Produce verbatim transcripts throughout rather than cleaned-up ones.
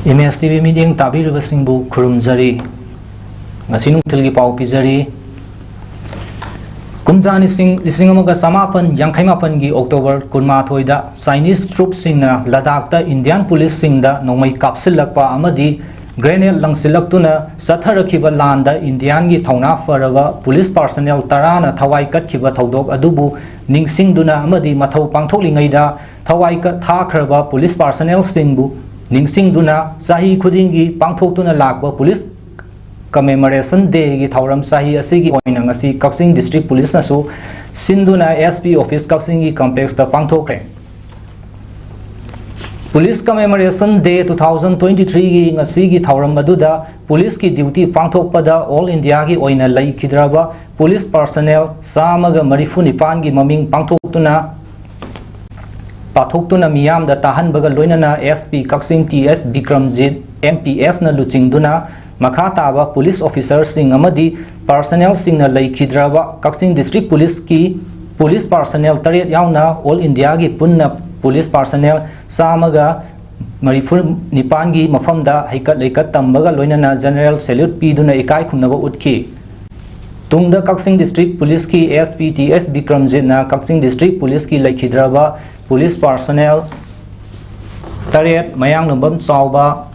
M S T V ꯃꯤꯠꯌꯦꯡ ꯇꯥꯕꯤꯔꯤꯕꯁꯤꯡꯕꯨ ꯈꯨꯔꯨꯝꯖꯔꯤ꯫ ꯉꯁꯤ ꯅꯨꯡꯊꯤꯜꯒꯤ ꯄꯥꯎ ꯄꯤꯖꯔꯤ꯫ ꯀꯨꯝꯖꯥ ꯂꯤꯁꯤꯡ, ꯂꯤꯁꯤꯡ ꯑꯃꯒ ꯆꯃꯥꯄꯟ ꯌꯥꯡꯈꯩ ꯃꯥꯄꯟꯒꯤ October ꯀꯨꯟꯃꯥꯊꯣꯏꯗ Chinese troops ꯁꯤꯡꯅ ꯂꯗꯥꯈꯇ Indian police ꯁꯤꯡꯗ ꯅꯣꯡꯃꯩ ꯀꯥꯞꯁꯤꯜꯂꯛꯄ ꯑꯃꯗꯤ grenade ꯂꯪꯁꯤꯜꯂꯛꯇꯨꯅ ꯆꯠꯊꯔꯛꯈꯤꯕ ꯂꯥꯟꯗ Indian ꯒꯤ ꯊꯧꯅꯥ ꯐꯔꯕ police personnel ꯇꯔꯥꯅ ꯊꯋꯥꯏ ꯀꯠꯈꯤꯕ ꯊꯧꯗꯣꯛ ꯑꯗꯨꯕꯨ ꯅꯤꯡꯁꯤꯡꯗꯨꯅ ꯑꯃꯗꯤ ꯃꯊꯧ ꯄꯥꯡꯊꯣꯛꯂꯤꯉꯩꯗ ꯊꯋꯥꯏ ꯀꯠ-, ꯊꯥꯈ꯭ꯔꯕ police personnel ꯁꯤꯡꯕꯨ ꯅꯤꯡꯁꯤꯡꯗꯨꯅ ꯆꯍꯤ ꯈꯨꯗꯤꯡꯒꯤ ꯄꯥꯡꯊꯣꯛꯇꯨꯅ ꯂꯥꯛꯄ Police Commemoration Day ꯒꯤ ꯊꯧꯔꯝ ꯆꯍꯤ ꯑꯁꯤꯒꯤ ꯑꯣꯏꯅ ꯉꯁꯤ ꯀꯛꯆꯤꯡ District Police ꯅꯁꯨ ꯁꯤꯟꯗꯨꯅ S P Office ꯀꯛꯆꯤꯡꯒꯤ complex ꯇ ꯄꯥꯡꯊꯣꯛꯈ꯭ꯔꯦ꯫ Police Commemoration Day two thousand twenty three ꯒꯤ ꯉꯁꯤꯒꯤ ꯊꯧꯔꯝ ꯑꯗꯨꯗ police ꯀꯤ duty ꯄꯥꯡꯊꯣꯛꯄꯗ All India ꯒꯤ ꯑꯣꯏꯅ ꯂꯩꯈꯤꯗ꯭ꯔꯕ police personnel ꯆꯥꯝꯃꯒ ꯃꯔꯤꯐꯨ ꯅꯤꯄꯥꯟꯒꯤ ꯃꯃꯤꯡ ꯄꯥꯡꯊꯣꯛꯇꯨꯅ, ꯄꯥꯊꯣꯛꯇꯨꯅ ꯃꯤꯌꯥꯝꯗ ꯇꯥꯍꯟꯕꯒ ꯂꯣꯏꯅꯅ S P ꯀꯛꯆꯤꯡ T S Bikramjit M P S ꯅ ꯂꯨꯆꯤꯡꯗꯨꯅ ꯃꯈꯥ ꯇꯥꯕ police officer ꯁꯤꯡ ꯑꯃꯗꯤ personnel ꯁꯤꯡꯅ ꯂꯩꯈꯤꯗ꯭ꯔꯕ ꯀꯛꯆꯤꯡ District Police ꯀꯤ police personnel ꯇꯔꯦꯠ ꯌꯥꯎꯅ All India ꯒꯤ ꯄꯨꯟꯅ police personnel ꯆꯥꯝꯃꯒ ꯃꯔꯤꯐꯨ ꯅꯤꯄꯥꯟꯒꯤ ꯃꯐꯝꯗ ꯍꯩꯀꯠ ꯂꯩꯀꯠ ꯇꯝꯕꯒ ꯂꯣꯏꯅꯅ general salute ꯄꯤꯗꯨꯅ ꯏꯀꯥꯏ ꯈꯨꯝꯅꯕ ꯎꯠꯈꯤ꯫ ꯇꯨꯡꯗ ꯀꯛꯆꯤꯡ District Police ꯀꯤ S P T S ꯕꯤꯀ꯭ꯔꯝꯖꯤꯠꯅ ꯀꯛꯆꯤꯡ District Police ꯀꯤ ꯂꯩꯈꯤꯗ꯭ꯔꯕ police personnel ꯇꯔꯦꯠ, ꯃꯌꯥꯡꯂꯝꯕꯝ ꯆꯥꯎꯕ,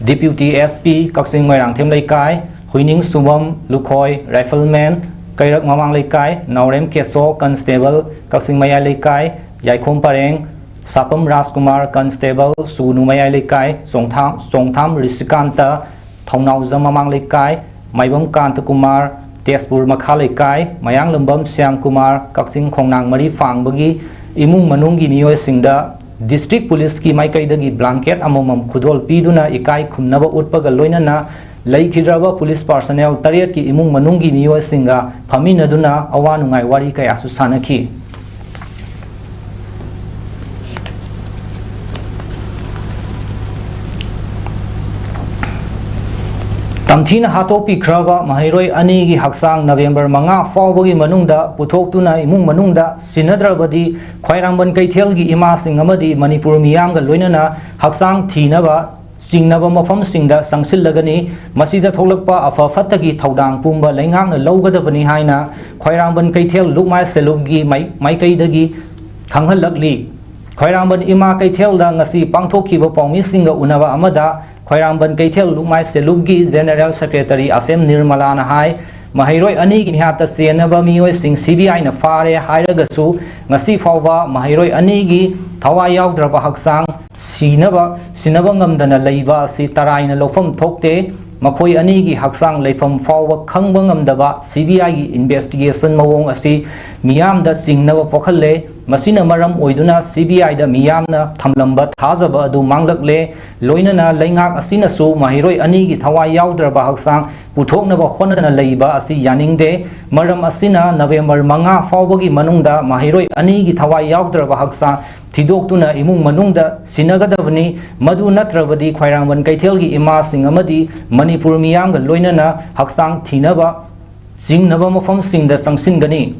Deputy S P ꯀꯛꯆꯤꯡ ꯃꯣꯏꯔꯥꯡꯊꯦꯝ ꯂꯩꯀꯥꯏ, ꯍꯨꯏꯅꯤꯡ ꯁꯨꯕꯝ ꯂꯨꯈꯣꯏ, rifleman ꯀꯩꯔꯛ ꯃꯃꯥꯡ ꯂꯩꯀꯥꯏ, ꯅꯥꯎꯔꯦꯝ ꯀꯦꯁꯣ, constable ꯀꯛꯆꯤꯡ ꯃꯌꯥꯏ ꯂꯩꯀꯥꯏ, ꯌꯥꯏꯈꯣꯝ ꯄꯔꯦꯡ, ꯁꯥꯄꯝ ꯔꯥꯖꯀꯨꯃꯥꯔ, constable ꯁꯨꯒꯅꯨ ꯃꯌꯥꯏ ꯂꯩꯀꯥꯏ, ꯆꯣꯡꯊꯥꯝ, ꯆꯣꯡꯊꯥꯝ ꯔꯤꯁꯤꯀꯥꯟꯇ, ꯊꯧꯅꯥꯎꯖꯝ ꯃꯃꯥꯡ ꯂꯩꯀꯥꯏ, ꯃꯥꯏꯕꯝ ꯀꯥꯟꯇꯀꯨꯃꯥꯔ, ꯇꯦꯖꯄꯨꯔ ꯃꯈꯥ ꯂꯩꯀꯥꯏ, ꯃꯌꯥꯡꯂꯝꯕꯝ ꯁ꯭ꯌꯥꯝꯀꯨꯃꯥꯔ, ꯀꯛꯆꯤꯡ ꯈꯣꯡꯅꯥꯡ ꯃꯔꯤ ꯐꯥꯡꯕꯒꯤ ꯏꯃꯨꯡ ꯃꯅꯨꯡꯒꯤ ꯃꯤꯑꯣꯏꯁꯤꯡꯗ District Police ꯀꯤ ꯃꯥꯏꯀꯩꯗꯒꯤ blanket ꯑꯃꯃꯝ ꯈꯨꯗꯣꯜ ꯄꯤꯗꯨꯅ ꯏꯀꯥꯏ ꯈꯨꯝꯅꯕ ꯎꯠꯄꯒ ꯂꯣꯏꯅꯅ ꯂꯩꯈꯤꯗ꯭ꯔꯕ police personnel ꯇꯔꯦꯠꯀꯤ ꯏꯃꯨꯡ ꯃꯅꯨꯡꯒꯤ ꯃꯤꯑꯣꯏꯁꯤꯡꯒ ꯐꯝꯃꯤꯟꯅꯗꯨꯅ ꯑꯋꯥ ꯅꯨꯡꯉꯥꯏ ꯋꯥꯔꯤ ꯀꯌꯥꯁꯨ ꯁꯥꯟꯅꯈꯤ꯫ ꯇꯝꯊꯤꯅ ꯍꯥꯠꯇꯣꯛꯄꯤꯈ꯭ꯔꯕ ꯃꯍꯩꯔꯣꯏ ꯑꯅꯤꯒꯤ ꯍꯛꯆꯥꯡ November ꯃꯉꯥ ꯐꯥꯎꯕꯒꯤ ꯃꯅꯨꯡꯗ ꯄꯨꯊꯣꯛꯇꯨꯅ ꯏꯃꯨꯡ ꯃꯅꯨꯡꯗ ꯁꯤꯟꯅꯗ꯭ꯔꯕꯗꯤ ꯈ꯭ꯋꯥꯏꯔꯥꯡꯕꯟ ꯀꯩꯊꯦꯜꯒꯤ ꯏꯃꯥꯁꯤꯡ ꯑꯃꯗꯤ ꯃꯅꯤꯄꯨꯔ ꯃꯤꯌꯥꯝꯒ ꯂꯣꯏꯅꯅ ꯍꯛꯆꯥꯡ ꯊꯤꯅꯕ ꯆꯤꯡꯅꯕ ꯃꯐꯝꯁꯤꯡꯗ ꯆꯪꯁꯤꯜꯂꯒꯅꯤ꯫ ꯃꯁꯤꯗ ꯊꯣꯛꯂꯛꯄ ꯑꯐ ꯐꯠꯇꯒꯤ ꯊꯧꯗꯥꯡ ꯄꯨꯝꯕ ꯂꯩꯉꯥꯛꯅ ꯂꯧꯒꯗꯕꯅꯤ ꯍꯥꯏꯅ ꯈ꯭ꯋꯥꯏꯔꯥꯡꯕꯟ ꯀꯩꯊꯦꯜ ꯂꯨꯞ ꯃꯥꯏ ꯁꯦꯂꯨꯞꯀꯤ ꯃꯥꯏ-, ꯃꯥꯏꯀꯩꯗꯒꯤ ꯈꯪꯍꯜꯂꯛꯂꯤ꯫ ꯈ꯭ꯋꯥꯏꯔꯥꯡꯕꯟ ꯏꯃꯥ ꯀꯩꯊꯦꯜꯗ ꯉꯁꯤ ꯄꯥꯡꯊꯣꯛꯈꯤꯕ ꯄꯥꯎꯃꯤꯁꯤꯡꯒ ꯎꯅꯕ ꯑꯃꯗ ꯈ꯭ꯋꯥꯏꯔꯥꯡꯕꯟ ꯀꯩꯊꯦꯜ ꯂꯨꯞ ꯃꯥꯏ ꯁꯦꯂꯨꯞꯀꯤ ꯖꯦꯅꯦꯔꯦꯜ ꯁꯦꯀ꯭ꯔꯦꯇꯔꯤ ꯑꯁꯦꯝ ꯅꯤꯔꯃꯂꯥꯅ ꯍꯥꯏ, ꯃꯍꯩꯔꯣꯏ ꯑꯅꯤꯒꯤ ꯃꯤꯍꯥꯠꯇ ꯆꯦꯟꯅꯕ ꯃꯤꯑꯣꯏꯁꯤꯡ ꯁꯤ ꯕꯤ ꯑꯥꯏꯅ ꯐꯥꯔꯦ ꯍꯥꯏꯔꯒꯁꯨ, ꯉꯁꯤ ꯐꯥꯎꯕ ꯃꯍꯩꯔꯣꯏ ꯑꯅꯤꯒꯤ ꯊꯋꯥꯏ ꯌꯥꯎꯗ꯭ꯔꯕ ꯍꯛꯆꯥꯡ ꯁꯤꯅꯕ, ꯁꯤꯅꯕ ꯉꯝꯗꯅ ꯂꯩꯕ ꯑꯁꯤ ꯇꯔꯥꯏꯅ ꯂꯧꯐꯝ ꯊꯣꯛꯇꯦ꯫ ꯃꯈꯣꯏ ꯑꯅꯤꯒꯤ ꯍꯛꯆꯥꯡ ꯂꯩꯐꯝ ꯐꯥꯎꯕ ꯈꯪꯕ ꯉꯝꯗꯕ ꯁꯤ ꯕꯤ ꯑꯥꯏꯒꯤ ꯏꯟꯚꯦꯁꯇꯤꯒꯦꯁꯟ ꯃꯑꯣꯡ ꯑꯁꯤ ꯃꯤꯌꯥꯝꯗ ꯆꯤꯡꯅꯕ ꯄꯣꯛꯍꯜꯂꯦ꯫ ꯃꯁꯤꯅ ꯃꯔꯝ ꯑꯣꯏꯗꯨꯅ ꯁꯤ ꯕꯤ ꯑꯥꯏꯗ ꯃꯤꯌꯥꯝꯅ ꯊꯝꯂꯝꯕ ꯊꯥꯖꯕ ꯑꯗꯨ ꯃꯥꯡꯂꯛꯂꯦ꯫ ꯂꯣꯏꯅꯅ ꯂꯩꯉꯥꯛ ꯑꯁꯤꯅꯁꯨ ꯃꯍꯩꯔꯣꯏ ꯑꯅꯤꯒꯤ ꯊꯋꯥꯏ ꯌꯥꯎꯗ꯭ꯔꯕ ꯍꯛꯆꯥꯡ ꯄꯨꯊꯣꯛꯅꯕ ꯍꯣꯠꯅꯗꯅ ꯂꯩꯕ ꯑꯁꯤ ꯌꯥꯅꯤꯡꯗꯦ꯫ ꯃꯔꯝ ꯑꯁꯤꯅ ꯅꯕꯦꯝꯕꯔ ꯃꯉꯥ ꯐꯥꯎꯕꯒꯤ ꯃꯅꯨꯡꯗ ꯃꯍꯩꯔꯣꯏ ꯑꯅꯤꯒꯤ ꯊꯋꯥꯏ ꯌꯥꯎꯗ꯭ꯔꯕ ꯍꯛꯆꯥꯡ ꯊꯤꯗꯣꯛꯇꯨꯅ ꯏꯃꯨꯡ ꯃꯅꯨꯡꯗ ꯁꯤꯟꯅꯒꯗꯕꯅꯤ꯫ ꯃꯗꯨ ꯅꯠꯇ꯭ꯔꯕꯗꯤ ꯈ꯭ꯋꯥꯏꯔꯥꯡꯕꯟ ꯀꯩꯊꯦꯜꯒꯤ ꯏꯃꯥꯁꯤꯡ ꯑꯃꯗꯤ ꯃꯅꯤꯄꯨꯔ ꯃꯤꯌꯥꯝꯒ ꯂꯣꯏꯅꯅ ꯍꯛꯆꯥꯡ ꯊꯤꯅꯕ ꯆꯤꯡꯅꯕ ꯃꯐꯝꯁꯤꯡꯗ ꯆꯪꯁꯤꯟꯒꯅꯤ꯫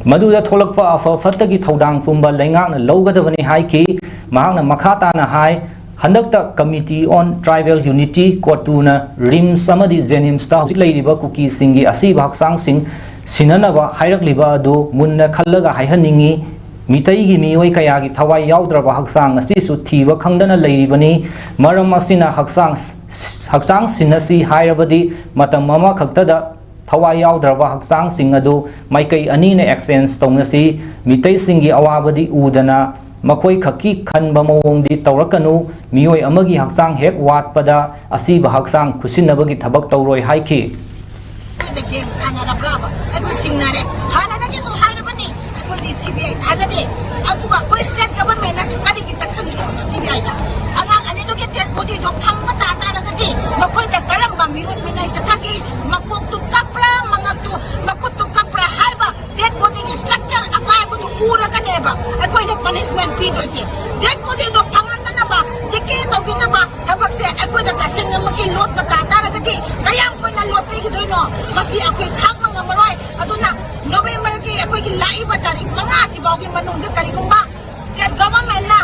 ꯃꯗꯨꯗ ꯊꯣꯛꯂꯛꯄ ꯑꯐ ꯐꯠꯇꯒꯤ ꯊꯧꯗꯥꯡ ꯄꯨꯝꯕ ꯂꯩꯉꯥꯛꯅ ꯂꯧꯒꯗꯕꯅꯤ ꯍꯥꯏꯈꯤ꯫ ꯃꯍꯥꯛꯅ ꯃꯈꯥ ꯇꯥꯅ ꯍꯥꯏ, ꯍꯟꯗꯛꯇ Committee on Tribal Unity, ꯀꯣꯇꯨꯅ RIMS ꯑꯃꯗꯤ ꯖꯦꯅꯤꯝꯁꯇ ꯍꯧꯖꯤꯛ ꯂꯩꯔꯤꯕ ꯀꯨꯀꯤꯁꯤꯡꯒꯤ ꯑꯁꯤꯕ ꯍꯛꯆꯥꯡꯁꯤꯡ ꯁꯤꯟꯅꯅꯕ ꯍꯥꯏꯔꯛꯂꯤꯕ ꯑꯗꯨ ꯃꯨꯟꯅ ꯈꯜꯂꯒ ꯍꯥꯏꯍꯟꯅꯤꯡꯏ꯫ ꯃꯤꯇꯩꯒꯤ ꯃꯤꯑꯣꯏ ꯀꯌꯥꯒꯤ ꯊꯋꯥꯏ ꯌꯥꯎꯗ꯭ꯔꯕ ꯍꯛꯆꯥꯡ ꯑꯁꯤꯁꯨ ꯊꯤꯕ ꯈꯪꯗꯅ ꯂꯩꯔꯤꯕꯅꯤ꯫ ꯃꯔꯝ ꯑꯁꯤꯅ ꯍꯛꯆꯥꯡ, ꯍꯛꯆꯥꯡ ꯁꯤꯟꯅꯁꯤ ꯍꯥꯏꯔꯕꯗꯤ ꯃꯇꯝ ꯑꯃꯈꯛꯇꯗ ꯊꯋꯥꯏ ꯌꯥꯎꯗ꯭ꯔꯕ ꯍꯛꯆꯥꯡꯁꯤꯡ ꯑꯗꯨ ꯃꯥꯏꯀꯩ ꯑꯅꯤꯅ exchange ꯇꯧꯅꯁꯤ꯫ ꯃꯤꯇꯩꯁꯤꯡꯒꯤ ꯑꯋꯥꯕꯗꯤ ꯎꯗꯅ ꯃꯈꯣꯏ ꯈꯛꯀꯤ ꯈꯟꯕ ꯃꯑꯣꯡꯗꯤ ꯇꯧꯔꯛꯀꯅꯨ꯫ ꯃꯤꯑꯣꯏ ꯑꯃꯒꯤ ꯍꯛꯆꯥꯡ ꯍꯦꯛ ꯋꯥꯠꯄꯗ ꯑꯁꯤꯕ ꯍꯛꯆꯥꯡ ꯈꯨꯠꯁꯤꯟꯅꯕꯒꯤ ꯊꯕꯛ ꯇꯧꯔꯣꯏ ꯍꯥꯏꯈꯤ꯫ ꯑꯩꯈꯣꯏꯅ ꯒꯦꯝ ꯁꯥꯟꯅꯔꯕ꯭ꯔꯥꯕ? ꯑꯩꯈꯣꯏ ꯆꯤꯡꯅꯔꯦ꯫ ꯍꯥꯟꯅꯗꯒꯤꯁꯨ ꯍꯥꯏꯔꯕꯅꯤ, ꯑꯩꯈꯣꯏꯗꯤ ꯁꯤ ꯕꯤ ꯑꯥꯏ ꯊꯥꯖꯗꯦ꯫ ꯑꯗꯨꯒ ꯑꯩꯈꯣꯏ ꯁ꯭ꯇꯦꯠ ꯒꯚꯔꯟꯃꯦꯟꯠꯅꯁꯨ ꯀꯔꯤꯒꯤ ꯇꯛꯁꯟꯗ꯭ꯔꯤꯕꯅꯣ ꯁꯤ ꯕꯤ ꯑꯥꯏꯗ? ꯑꯉꯥꯡ ꯑꯅꯤꯗꯨꯒꯤ ꯗꯦꯗ ꯕꯣꯗꯤꯗꯣ ꯐꯪꯕ ꯇꯥ ꯇꯥꯔꯒꯗꯤ ꯃꯈꯣꯏꯗ ꯀꯔꯝꯕ ꯃꯤꯑꯣꯠ ꯃꯤꯅꯩ ꯆꯠꯊꯒꯦ? ꯃꯀꯣꯛꯇꯨ ꯀꯛꯄ꯭ꯔꯥ, ꯃꯉꯛꯇꯨ, ꯃꯈꯨꯠꯇꯨ ꯀꯛꯄ꯭ꯔꯥ ꯍꯥꯏꯕ ꯗꯦꯗ ꯕꯣꯗꯤꯒꯤ ꯁ꯭ꯇ꯭ꯔꯛꯆꯔ ꯑꯀꯥꯏꯕꯗꯨ ꯎꯔꯒꯅꯦꯕ ꯑꯩꯈꯣꯏꯅ ꯄꯅꯤꯁꯃꯦꯟꯠ ꯄꯤꯗꯣꯏꯁꯦ꯫ ꯗꯦꯗ ꯕꯣꯗꯤꯗꯣ ꯐꯪꯍꯟꯗꯅꯕ, ꯗꯤꯀꯦ ꯇꯧꯕꯤꯅꯕ ꯊꯕꯛꯁꯦ ꯑꯩꯈꯣꯏꯗ ꯇꯁꯦꯡꯅꯃꯛꯀꯤ ꯂꯣꯠꯄ ꯇꯥ ꯇꯥꯔꯒꯗꯤ ꯀꯌꯥꯝ ꯀꯨꯏꯅ ꯂꯣꯠꯄꯤꯈꯤꯗꯣꯏꯅꯣ? ꯃꯁꯤ ꯑꯩꯈꯣꯏ ꯈꯥꯡꯕ ꯉꯝꯃꯔꯣꯏ꯫ ꯑꯗꯨꯅ ꯅꯣꯕꯦꯝꯕꯔꯒꯤ ꯑꯩꯈꯣꯏꯒꯤ ꯂꯥꯛꯏꯕ ꯇꯥꯔꯤꯛ ꯃꯉꯥꯁꯤ ꯐꯥꯎꯒꯤ ꯃꯅꯨꯡꯗ ꯀꯔꯤꯒꯨꯝꯕ ꯁ꯭ꯇꯦꯠ ꯒꯚꯔꯟꯃꯦꯟꯠꯅ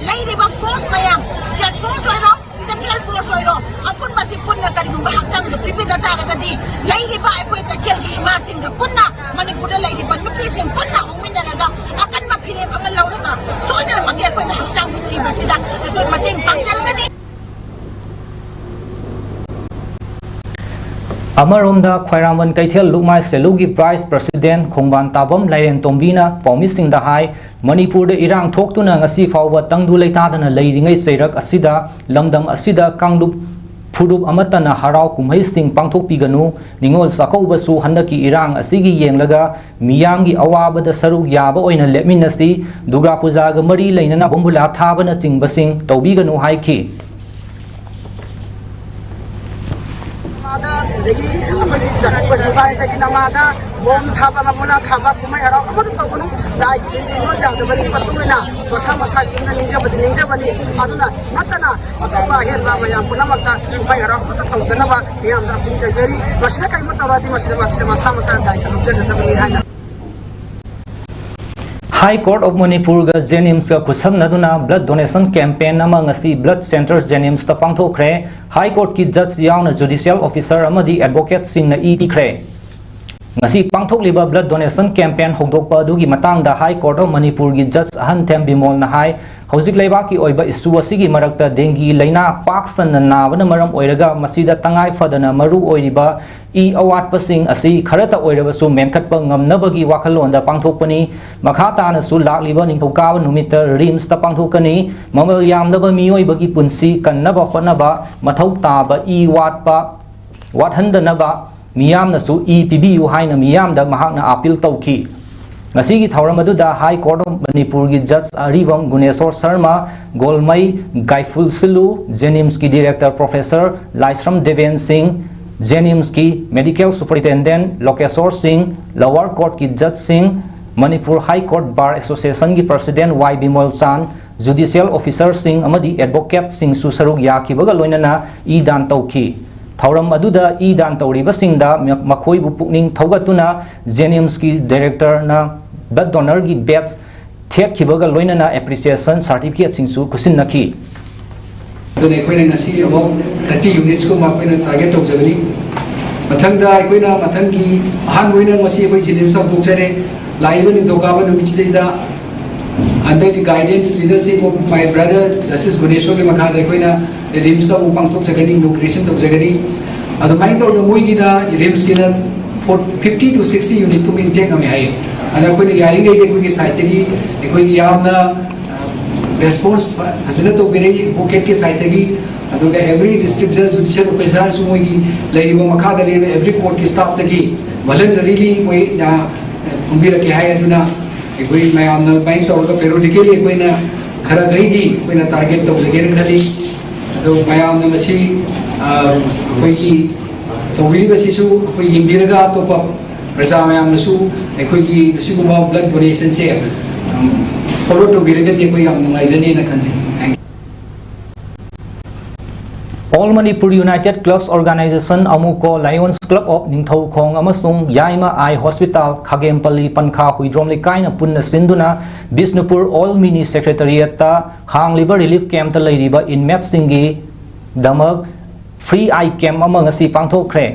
ꯂꯩꯔꯤꯕ ꯐꯣꯔꯁ ꯃꯌꯥꯝ, ꯁ꯭ꯇꯦꯠ ꯐꯣꯔꯁ ꯑꯣꯏꯔꯣ, ꯁꯦꯟꯇ꯭ꯔꯦꯜ ꯐꯣꯔꯁ ꯑꯣꯏꯔꯣ, ꯑꯄꯨꯟꯕꯁꯤ ꯄꯨꯟꯅ ꯀꯔꯤꯒꯨꯝꯕ ꯍꯛꯆꯥꯡꯗ ꯄꯤꯕꯤꯗ ꯇꯥꯔꯒꯗꯤ, ꯂꯩꯔꯤꯕ ꯑꯩꯈꯣꯏ ꯇꯈꯦꯜꯒꯤ ꯏꯃꯥꯁꯤꯡꯒ ꯄꯨꯟꯅ, ꯃꯅꯤꯄꯨꯔꯗ ꯂꯩꯔꯤꯕ ꯅꯨꯄꯤꯁꯤꯡ ꯄꯨꯟꯅ ꯍꯧꯃꯤꯟꯅꯔꯒ ꯑꯀꯟꯕ ꯐꯤꯔꯦꯞ ꯑꯃ ꯂꯧꯔꯒ ꯁꯣꯏꯗꯅꯃꯛꯀꯤ ꯑꯩꯈꯣꯏꯅ ꯍꯛꯆꯥꯡꯒꯤ ꯊꯤꯕꯁꯤꯗ ꯑꯩꯈꯣꯏ ꯃꯇꯦꯡ ꯄꯥꯡꯖꯔꯒꯅꯤ꯫ ꯑꯃꯔꯣꯝꯗ, ꯈ꯭ꯋꯥꯏꯔꯥꯡꯕꯟ ꯀꯩꯊꯦꯜ ꯂꯨꯞꯃꯥꯏ ꯁꯦꯂꯨꯒꯤ ꯚꯥꯏꯁ ꯄ꯭ꯔꯁꯤꯗꯦꯟ ꯈꯣꯡꯕꯥꯟ ꯇꯥꯕꯝ ꯂꯥꯏꯔꯦꯟ ꯇꯣꯝꯕꯤꯅ ꯄꯥꯎꯃꯤꯁꯤꯡꯗ ꯍꯥꯏ, ꯃꯅꯤꯄꯨꯔꯗ ꯏꯔꯥꯡ ꯊꯣꯛꯇꯨꯅ ꯉꯁꯤ ꯐꯥꯎꯕ ꯇꯪꯗꯨ ꯂꯩꯇꯥꯗꯅ ꯂꯩꯔꯤꯉꯩ ꯆꯩꯔꯛ ꯑꯁꯤꯗ, ꯂꯝꯗꯝ ꯑꯁꯤꯗ ꯀꯥꯡꯂꯨꯞ ꯐꯨꯔꯨꯞ ꯑꯃꯠꯇꯅ ꯍꯔꯥꯎ ꯀꯨꯝꯍꯩꯁꯤꯡ ꯄꯥꯡꯊꯣꯛꯄꯤꯒꯅꯨ꯫ ꯅꯤꯉꯣꯜ ꯆꯥꯛꯀꯧꯕꯁꯨ ꯍꯟꯗꯛꯀꯤ ꯏꯔꯥꯡ ꯑꯁꯤꯒꯤ ꯌꯦꯡꯂꯒ ꯃꯤꯌꯥꯝꯒꯤ ꯑꯋꯥꯕꯗ ꯁꯔꯨꯛ ꯌꯥꯕ ꯑꯣꯏꯅ ꯂꯦꯞꯃꯤꯟꯅꯁꯤ꯫ ꯗꯨꯔꯒꯥ ꯄꯨꯖꯥꯒ ꯃꯔꯤ ꯂꯩꯅꯅ ꯕꯣꯝꯕꯨꯂꯥ ꯊꯥꯕꯅꯆꯤꯡꯕꯁꯤꯡ ꯇꯧꯕꯤꯒꯅꯨ ꯍꯥꯏꯈꯤ꯫ ꯑꯗꯒꯤ ꯑꯩꯈꯣꯏꯒꯤ ꯖꯒꯠꯄꯨꯔ ꯗꯨꯕꯥꯏꯗꯒꯤ ꯅꯃꯥꯗ ꯕꯣꯝ ꯊꯥꯕ, ꯕꯣꯝꯕꯨꯂꯥ ꯊꯥꯕ, ꯀꯨꯝꯍꯩ ꯍꯔꯥꯎ ꯑꯃꯠꯇ ꯇꯧꯒꯅꯨ꯫ ꯂꯥꯏ ꯇꯤꯟ ꯌꯥꯗꯕꯒꯤ ꯃꯇꯨꯡ ꯏꯟꯅ ꯃꯁꯥ ꯃꯁꯥꯒꯤ ꯌꯨꯝꯗ ꯅꯤꯡꯖꯕꯗꯤ ꯅꯤꯡꯖꯕꯅꯤ꯫ ꯑꯗꯨꯅ ꯅꯠꯇꯅ ꯑꯇꯣꯞꯄ ꯑꯍꯦꯟꯕ ꯃꯌꯥꯝ ꯄꯨꯝꯅꯃꯛꯇ ꯀꯨꯝꯍꯩ ꯍꯔꯥꯎ ꯑꯃꯠꯇ ꯇꯧꯗꯅꯕ ꯃꯤꯌꯥꯝꯗ ꯑꯄꯤꯜ ꯇꯧꯖꯔꯤ꯫ ꯃꯁꯤꯗ ꯀꯔꯤꯒꯨꯝꯕ ꯇꯧꯔꯗꯤ ꯃꯁꯤꯗ, ꯃꯁꯤꯗ ꯃꯁꯥ ꯃꯁꯥꯅ ꯗꯥꯏꯇ ꯂꯧꯖꯒꯗꯕꯅꯤ ꯍꯥꯏꯅ꯫ High Court of ꯃꯅꯤꯄꯨꯔꯒ ꯖꯦꯅꯤꯝꯁꯀ ꯈꯨꯠꯁꯝꯅꯗꯨꯅ blood donation campaign ꯑꯃ ꯉꯁꯤ blood centre ꯖꯦꯅꯤꯝꯁꯇ ꯄꯥꯡꯊꯣꯛꯈ꯭ꯔꯦ꯫ High Courtꯀꯤ ꯖꯖ ꯌꯥꯎꯅ ꯖꯨꯗꯤꯁꯤꯌꯦꯜ ꯑꯣꯐꯤꯁꯥꯔ ꯑꯃꯗꯤ ꯑꯦꯗꯚꯣꯀꯦꯠꯁꯤꯡꯅ ꯏ ꯄꯤꯈ꯭ꯔꯦ꯫ ꯉꯁꯤ ꯄꯥꯡꯊꯣꯛꯂꯤꯕ blood donation campaign ꯍꯧꯗꯣꯛꯄ ꯑꯗꯨꯒꯤ ꯃꯇꯥꯡꯗ High Court of ꯃꯅꯤꯄꯨꯔꯒꯤ ꯖꯖ ꯑꯍꯟꯊꯦꯝ ꯕꯤꯃꯣꯜꯅ ꯍꯥꯏ, ꯍꯧꯖꯤꯛ ꯂꯩꯕꯥꯛꯀꯤ ꯑꯣꯏꯕ ꯏꯁꯨ ꯑꯁꯤꯒꯤ ꯃꯔꯛꯇ ꯗꯦꯡꯒꯤ ꯂꯥꯏꯅꯥ ꯄꯥꯛ ꯁꯟꯅ ꯅꯥꯕꯅ ꯃꯔꯝ ꯑꯣꯏꯔꯒ ꯃꯁꯤꯗ ꯇꯉꯥꯏ ꯐꯗꯅ ꯃꯔꯨ ꯑꯣꯏꯔꯤꯕ ꯏ ꯑꯋꯥꯠꯄꯁꯤꯡ ꯑꯁꯤ ꯈꯔꯇ ꯑꯣꯏꯔꯕꯁꯨ ꯃꯦꯟꯈꯠꯄ ꯉꯝꯅꯕꯒꯤ ꯋꯥꯈꯜꯂꯣꯟꯗ ꯄꯥꯡꯊꯣꯛꯄꯅꯤ꯫ ꯃꯈꯥ ꯇꯥꯅꯁꯨ ꯂꯥꯛꯂꯤꯕ ꯅꯤꯡꯊꯧꯀꯥꯕ ꯅꯨꯃꯤꯠꯇ ꯔꯤꯝꯁꯇ ꯄꯥꯡꯊꯣꯛꯀꯅꯤ꯫ ꯃꯃꯜ ꯌꯥꯝꯂꯕ ꯃꯤꯑꯣꯏꯕꯒꯤ ꯄꯨꯟꯁꯤ ꯀꯟꯅꯕ ꯍꯣꯠꯅꯕ, ꯃꯊꯧ ꯇꯥꯕ ꯏ ꯋꯥꯠꯄ, ꯋꯥꯠꯍꯟꯗꯅꯕ ꯃꯤꯌꯥꯝꯅꯁꯨ ꯏ ꯄꯤꯕꯤꯌꯨ ꯍꯥꯏꯅ ꯃꯤꯌꯥꯝꯗ ꯃꯍꯥꯛꯅ ꯑꯥꯄꯤꯜ ꯇꯧꯈꯤ꯫ ꯉꯁꯤꯒꯤ ꯊꯧꯔꯝ ꯑꯗꯨꯗ High Court of ꯃꯅꯤꯄꯨꯔꯒꯤ ꯖꯖ ꯑꯔꯤꯕꯝ ꯒꯨꯅꯦꯁꯣꯔ ꯁꯔꯃ, ꯒꯣꯜꯃꯩ ꯒꯥꯏꯐꯨꯜꯁꯤꯂꯨ, ꯖꯦꯅꯤꯝꯁꯀꯤ ꯗꯤꯔꯦꯛꯇꯔ ꯄ꯭ꯔꯣꯐꯦꯁꯔ ꯂꯥꯏꯁ꯭ꯔꯝ ꯗꯦꯕꯦꯟ ꯁꯤꯡ, ꯖꯦꯅꯤꯝꯁꯀꯤ medical superintendent Lokeshor Singh, lower ꯀꯣꯔꯠꯀꯤ ꯖꯖꯁꯤꯡ, ꯃꯅꯤꯄꯨꯔ ꯍꯥꯏ ꯀꯣꯔꯠ ꯕꯥꯔ ꯑꯦꯁꯣꯁꯤꯌꯦꯁꯟꯒꯤ president Y Bimol Chan, judicial ꯑꯣꯐꯤꯁꯥꯔꯁꯤꯡ ꯑꯃꯗꯤ ꯑꯦꯗꯚꯣꯀꯦꯠꯁꯤꯡꯁꯨ ꯁꯔꯨꯛ ꯌꯥꯈꯤꯕꯒ ꯂꯣꯏꯅꯅ ꯏ ꯗꯥꯟ ꯇꯧꯈꯤ꯫ ꯊꯧꯔꯝ ꯑꯗꯨꯗ ꯏ ꯗꯥꯟ ꯇꯧꯔꯤꯕꯁꯤꯡꯗ ꯃ-, ꯃꯈꯣꯏꯕꯨ ꯄꯨꯛꯅꯤꯡ ꯊꯧꯒꯠꯇꯨꯅ ꯖꯦꯅꯤꯝꯁꯀꯤ ꯗꯥꯏꯔꯦꯛꯇꯔꯅ ꯕ꯭ꯂꯗ ꯗꯣꯅꯔꯒꯤ ꯕꯦꯖ ꯊꯦꯠꯈꯤꯕꯒ ꯂꯣꯏꯅꯅ ꯑꯦꯄ꯭ꯔꯤꯁꯤꯌꯦꯁꯟ ꯁꯥꯔꯇꯤꯐꯤꯀꯦꯠꯁꯤꯡꯁꯨ ꯈꯨꯠꯁꯤꯟꯅꯈꯤ꯫ ꯑꯗꯨꯅ ꯑꯩꯈꯣꯏꯅ ꯉꯁꯤ ꯑꯃꯨꯛ ꯊꯥꯔꯇꯤ ꯌꯨꯅꯤꯠꯁꯀꯨꯝꯕ ꯑꯩꯈꯣꯏꯅ ꯇꯥꯔꯒꯦꯠ ꯇꯧꯖꯒꯅꯤ꯫ ꯃꯊꯪꯗ ꯑꯩꯈꯣꯏꯅ ꯃꯊꯪꯒꯤ ꯑꯍꯥꯟꯕ ꯑꯣꯏꯅ ꯉꯁꯤ ꯑꯩꯈꯣꯏ ꯖꯦꯅꯤꯝꯁ ꯍꯧꯗꯣꯛꯆꯔꯦ꯫ ꯂꯥꯛꯏꯕ ꯅꯤꯡꯊꯧꯀꯥꯕ ꯅꯨꯃꯤꯠꯁꯤꯗꯩꯗ under the guidance, leadership of my brother Justice ꯒꯨꯅꯦꯁꯣꯔꯒꯤ ꯃꯈꯥꯗ ꯑꯩꯈꯣꯏꯅ ꯔꯤꯝꯁꯇ ꯑꯃꯨꯛ ꯄꯥꯡꯊꯣꯛꯆꯒꯅꯤ, ꯏꯅꯣꯒ꯭ꯔꯦꯁꯟ ꯇꯧꯖꯒꯅꯤ꯫ ꯑꯗꯨꯃꯥꯏꯅ ꯇꯧꯗꯅ ꯃꯣꯏꯒꯤꯅ ꯔꯤꯝꯁꯀꯤꯅ ꯐꯤꯐꯇꯤ ꯇꯨ ꯁꯤꯛꯁꯇꯤ ꯌꯨꯅꯤꯠꯀꯨꯝꯕ ꯏꯟꯇꯦꯛ ꯉꯝꯃꯦ ꯍꯥꯏꯌꯦ꯫ ꯑꯗ ꯑꯩꯈꯣꯏꯅ ꯌꯥꯔꯤꯉꯩꯗꯤ ꯑꯩꯈꯣꯏꯒꯤ ꯁꯥꯏꯠꯇꯒꯤ ꯑꯩꯈꯣꯏꯒꯤ ꯌꯥꯝꯅ ꯔꯦꯁꯄꯣꯟꯁ ꯐꯖꯅ ꯇꯧꯕꯤꯔꯛꯏ꯫ ꯑꯦꯗꯚꯣꯀꯦꯠꯀꯤ ꯁꯥꯏꯠꯇꯒꯤ, ꯑꯗꯨꯒ ꯑꯦꯕ꯭ꯔꯤ ꯗꯤꯁꯇ꯭ꯔꯤꯛ ꯖꯨꯗꯤꯁꯤꯌꯦꯜ ꯑꯣꯐꯤꯁꯥꯔꯁꯨ ꯃꯣꯏꯒꯤ ꯂꯩꯔꯤꯕ ꯃꯈꯥꯗ ꯂꯩꯔꯤꯕ ꯑꯦꯕ꯭ꯔꯤ ꯀꯣꯔꯠꯀꯤ ꯁ꯭ꯇꯥꯐꯇꯒꯤ ꯚꯣꯂꯟꯇꯔꯤꯂꯤ ꯃꯣꯏ ꯈꯣꯝꯕꯤꯔꯛꯀꯦ ꯍꯥꯏ꯫ ꯑꯗꯨꯅ ꯑꯩꯈꯣꯏ ꯃꯌꯥꯝꯅ ꯑꯗꯨꯃꯥꯏꯅ ꯇꯧꯔꯒ ꯄꯦꯔꯣꯗꯤꯀꯦꯂꯤ ꯑꯩꯈꯣꯏꯅ ꯈꯔ ꯈꯩꯗꯤ ꯑꯩꯈꯣꯏꯅ ꯇꯥꯔꯒꯦꯠ ꯇꯧꯖꯒꯦꯅ ꯈꯜꯂꯤ꯫ ꯑꯗꯣ ꯃꯌꯥꯝꯅ ꯃꯁꯤ ꯑꯩꯈꯣꯏꯒꯤ ꯇꯧꯕꯤꯔꯤꯕꯁꯤꯁꯨ ꯑꯩꯈꯣꯏ ꯌꯦꯡꯕꯤꯔꯒ ꯑꯇꯣꯞꯄ ꯄ꯭ꯔꯖꯥ ꯃꯌꯥꯝꯅꯁꯨ ꯑꯩꯈꯣꯏꯒꯤ ꯑꯁꯤꯒꯨꯝꯕ ꯕ꯭ꯂꯗ ꯗꯣꯅꯦꯁꯟꯁꯦ ꯐꯣꯂꯣ ꯇꯧꯕꯤꯔꯒꯗꯤ ꯑꯩꯈꯣꯏ ꯌꯥꯝ ꯅꯨꯡꯉꯥꯏꯖꯅꯤꯅ ꯈꯟꯖꯩ꯫ Thank you. All Manipur United Clubs Organization, ꯑꯃꯨꯀꯣ, Lions Club of Ningthoukhong ꯑꯃꯁꯨꯡ ꯌꯥꯏꯃ Eye Hospital, ꯈꯥꯒꯦꯝꯄꯜꯂꯤ ꯄꯟꯈꯥ ꯍꯨꯏꯗ꯭ꯔꯣꯝ ꯂꯩꯀꯥꯏꯅ ꯄꯨꯟꯅ ꯁꯤꯟꯗꯨꯅ ꯕꯤꯁꯅꯨꯄꯨꯔ All Mini Secretariatꯇ ꯍꯥꯡꯂꯤꯕ ꯔꯤꯂꯤꯐ ꯀꯦꯝꯞꯇ ꯂꯩꯔꯤꯕ ꯏꯟꯃꯦꯠꯁꯤꯡꯒꯤꯗꯃꯛ ꯐ꯭ꯔꯤ ꯑꯥꯏ ꯀꯦꯝꯞ ꯑꯃ ꯉꯁꯤ ꯄꯥꯡꯊꯣꯛꯈ꯭ꯔꯦ꯫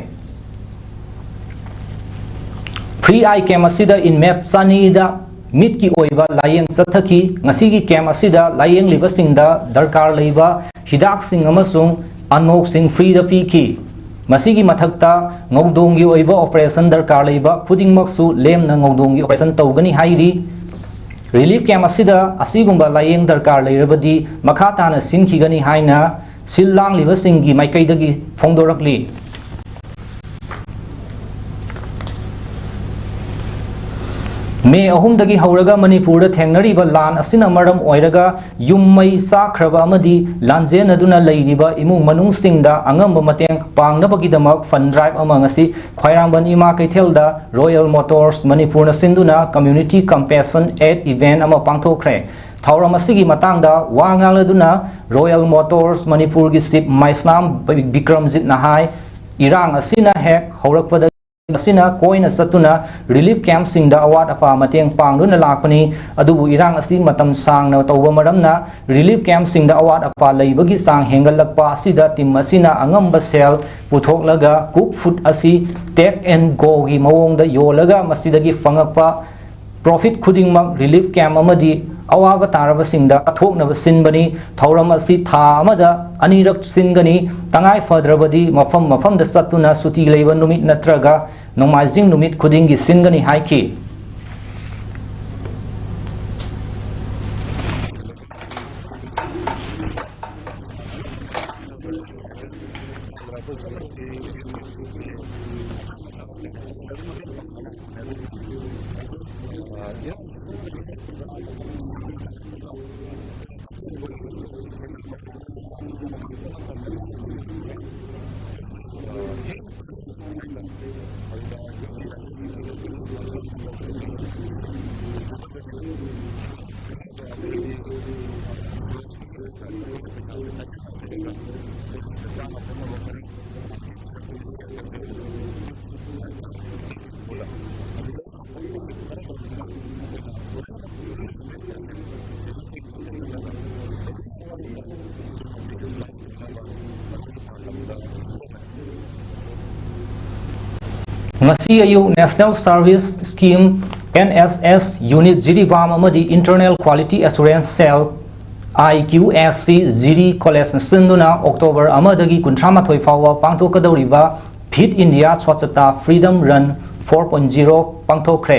ꯐ꯭ꯔꯤ ꯑꯥꯏ ꯀꯦꯝꯞ ꯑꯁꯤꯗ ꯏꯟꯃꯦꯠ ꯆꯅꯤꯗ ꯃꯤꯠꯀꯤ ꯑꯣꯏꯕ ꯂꯥꯌꯦꯡ ꯆꯠꯊꯈꯤ꯫ ꯉꯁꯤꯒꯤ ꯀꯦꯝꯞ ꯑꯁꯤꯗ ꯂꯥꯌꯦꯡꯂꯤꯕꯁꯤꯡꯗ ꯗꯔꯀꯥꯔ ꯂꯩꯕ ꯍꯤꯗꯥꯛꯁꯤꯡ ꯑꯃꯁꯨꯡ ꯑꯅꯣꯛꯁꯤꯡ ꯐ꯭ꯔꯤꯗ ꯄꯤꯈꯤ꯫ ꯃꯁꯤꯒꯤ ꯃꯊꯛꯇ ꯉꯧꯗꯣꯡꯒꯤ ꯑꯣꯏꯕ ꯑꯣꯄꯔꯦꯁꯟ ꯗꯔꯀꯥꯔ ꯂꯩꯕ ꯈꯨꯗꯤꯡꯃꯛꯁꯨ ꯂꯦꯝꯅ ꯉꯧꯗꯣꯡꯒꯤ ꯑꯣꯄꯔꯦꯁꯟ ꯇꯧꯒꯅꯤ ꯍꯥꯏꯔꯤ꯫ ꯔꯤꯂꯤꯐ ꯀꯦꯝꯞ ꯑꯁꯤꯗ ꯑꯁꯤꯒꯨꯝꯕ ꯂꯥꯌꯦꯡ ꯗꯔꯀꯥꯔ ꯂꯩꯔꯕꯗꯤ ꯃꯈꯥ ꯇꯥꯅ ꯁꯤꯟꯈꯤꯒꯅꯤ ꯍꯥꯏꯅ ꯁꯤꯜ ꯂꯥꯡꯂꯤꯕꯁꯤꯡꯒꯤ ꯃꯥꯏꯀꯩꯗꯒꯤ ꯐꯣꯡꯗꯣꯔꯛꯂꯤ꯫ ꯃꯦ ꯑꯍꯨꯝꯗꯒꯤ ꯍꯧꯔꯒ ꯃꯅꯤꯄꯨꯔꯗ ꯊꯦꯡꯅꯔꯤꯕ ꯂꯥꯟ ꯑꯁꯤꯅ ꯃꯔꯝ ꯑꯣꯏꯔꯒ ꯌꯨꯝ ꯃꯩ ꯆꯥꯛꯈ꯭ꯔꯕ ꯑꯃꯗꯤ ꯂꯥꯟꯖꯦꯟꯅꯗꯨꯅ ꯂꯩꯔꯤꯕ ꯏꯃꯨꯡ ꯃꯅꯨꯡꯁꯤꯡꯗ ꯑꯉꯝꯕ ꯃꯇꯦꯡ ꯄꯥꯡꯅꯕꯒꯤꯗꯃꯛ ꯐꯟ ꯗ꯭ꯔꯥꯏꯚ ꯑꯃ ꯉꯁꯤ ꯈ꯭ꯋꯥꯏꯔꯥꯡꯕꯟ ꯏꯃꯥ ꯀꯩꯊꯦꯜꯗ Royal Motors ꯃꯅꯤꯄꯨꯔꯅ ꯁꯤꯟꯗꯨꯅ Community Compassion Aid Event ꯑꯃ ꯄꯥꯡꯊꯣꯛꯈ꯭ꯔꯦ꯫ ꯊꯧꯔꯝ ꯑꯁꯤꯒꯤ ꯃꯇꯥꯡꯗ ꯋꯥ ꯉꯥꯡꯂꯗꯨꯅ Royal Motors ꯃꯅꯤꯄꯨꯔꯒꯤ ꯆꯤꯞ ꯃꯥꯏꯁꯅꯥꯝ ꯕꯤꯀ꯭ꯔꯝꯖꯤꯠꯅ ꯍꯥꯏ, ꯏꯔꯥꯡ ꯑꯁꯤꯅ ꯍꯦꯛ ꯍꯧꯔꯛꯄꯗ ꯑꯁꯤꯅ ꯀꯣꯏꯅ ꯆꯠꯇꯨꯅ relief camp ꯁꯤꯡꯗ ꯑꯋꯥꯠ ꯑꯄꯥ ꯃꯇꯦꯡ ꯄꯥꯡꯗꯨꯅ ꯂꯥꯛꯄꯅꯤ꯫ ꯑꯗꯨꯕꯨ ꯏꯔꯥꯡ ꯑꯁꯤ ꯃꯇꯝ ꯁꯥꯡꯅ ꯇꯧꯕ ꯃꯔꯝꯅ relief camp ꯁꯤꯡꯗ ꯑꯋꯥꯠ ꯑꯄꯥ ꯂꯩꯕꯒꯤ ꯆꯥꯡ ꯍꯦꯟꯒꯠꯂꯛꯄ ꯑꯁꯤꯗ team ꯑꯁꯤꯅ ꯑꯉꯝꯕ ꯁꯦꯜ ꯄꯨꯊꯣꯛꯂꯒ cook food ꯑꯁꯤ take and go ꯒꯤ ꯃꯑꯣꯡꯗ ꯌꯣꯜꯂꯒ ꯃꯁꯤꯗꯒꯤ ꯐꯪꯉꯛꯄ profit ꯈꯨꯗꯤꯡꯃꯛ relief camp ꯑꯃꯗꯤ ꯑꯋꯥꯕ ꯇꯥꯔꯕꯁꯤꯡꯗ ꯀꯠꯊꯣꯛꯅꯕ ꯁꯤꯟꯕꯅꯤ꯫ ꯊꯧꯔꯝ ꯑꯁꯤ ꯊꯥ ꯑꯃꯗ ꯑꯅꯤꯔꯛ ꯁꯤꯟꯒꯅꯤ꯫ ꯇꯉꯥꯏ ꯐꯗ꯭ꯔꯕꯗꯤ ꯃꯐꯝ ꯃꯐꯝꯗ ꯆꯠꯇꯨꯅ ꯁꯨꯇꯤ ꯂꯩꯕ ꯅꯨꯃꯤꯠ ꯅꯠꯇ꯭ꯔꯒ ꯅꯣꯡꯃꯥꯏꯖꯤꯡ ꯅꯨꯃꯤꯠ ꯈꯨꯗꯤꯡꯒꯤ ꯁꯤꯟꯒꯅꯤ ꯍꯥꯏꯈꯤ꯫ ꯉꯁꯤ ꯑꯌꯨꯛ National Service Scheme, N S S, Unit Jiribam ꯑꯃꯗꯤ Internal Quality Assurance Cell, I Q A C, ꯖꯤꯔꯤ ꯀꯣꯂꯦꯖꯅ ꯁꯤꯟꯗꯨꯅ ꯑꯣꯛꯇꯣꯕꯔ ꯑꯃꯗꯒꯤ ꯀꯨꯟꯊ꯭ꯔꯥ ꯃꯥꯊꯣꯏ ꯐꯥꯎꯕ ꯄꯥꯡꯊꯣꯛꯀꯗꯧꯔꯤꯕ Fit India Swachhata Freedom Run four point zero ꯄꯥꯡꯊꯣꯛꯈ꯭ꯔꯦ꯫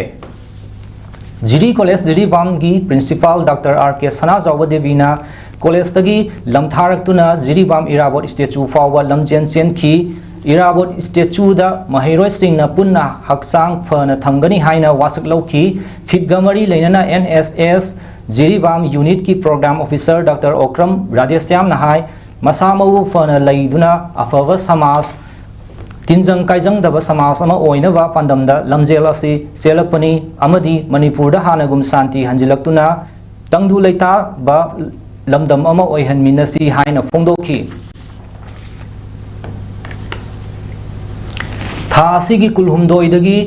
ꯖꯤꯔꯤ ꯀꯣꯂꯦꯖ ꯖꯤꯔꯤꯕꯥꯝꯒꯤ principal Doctor R K Sanajaoba ꯗꯦꯕꯤꯅ ꯀꯣꯂꯦꯖꯇꯒꯤ ꯂꯝꯊꯥꯔꯛꯇꯨꯅ ꯖꯤꯔꯤꯕꯥꯝ ꯏꯔꯥꯕꯣꯠ statue ꯐꯥꯎꯕ ꯂꯝꯖꯦꯟ ꯆꯦꯟꯈꯤ꯫ ꯏꯔꯥꯕꯣꯠ statueꯗ ꯃꯍꯩꯔꯣꯏꯁꯤꯡꯅ ꯄꯨꯟꯅ ꯍꯛꯆꯥꯡ ꯐꯅ ꯊꯝꯒꯅꯤ ꯍꯥꯏꯅ ꯋꯥꯁꯛ ꯂꯧꯈꯤ꯫ Fitꯀ ꯃꯔꯤ ꯂꯩꯅꯅ N S S Jiribam unitꯀꯤ program officer Doctor Okram ꯔꯥꯙꯦꯁ꯭ꯌꯥꯝꯅ ꯍꯥꯏ, ꯃꯁꯥ ꯃꯎ ꯐꯅ ꯂꯩꯗꯨꯅ ꯑꯐꯕ ꯁꯃꯥꯖ, ꯇꯤꯟꯖꯪ ꯀꯥꯏꯖꯪꯗꯕ ꯁꯃꯥꯖ ꯑꯃ ꯑꯣꯏꯅꯕ ꯄꯥꯟꯗꯝꯗ ꯂꯝꯖꯦꯜ ꯑꯁꯤ ꯆꯦꯜꯂꯛꯄꯅꯤ ꯑꯃꯗꯤ ꯃꯅꯤꯄꯨꯔꯗ ꯍꯥꯟꯅꯒꯨꯝ ꯁꯥꯟꯇꯤ ꯍꯟꯖꯤꯜꯂꯛꯇꯨꯅ ꯇꯪꯗꯨ ꯂꯩꯇꯥꯕ ꯂꯝꯗꯝ ꯑꯃ ꯑꯣꯏꯍꯟꯃꯤꯟꯅꯁꯤ ꯍꯥꯏꯅ ꯐꯣꯡꯗꯣꯛꯈꯤ꯫ ꯊꯥ ꯑꯁꯤꯒꯤ ꯀꯨꯟꯍꯨꯝꯗꯣꯏꯗꯒꯤ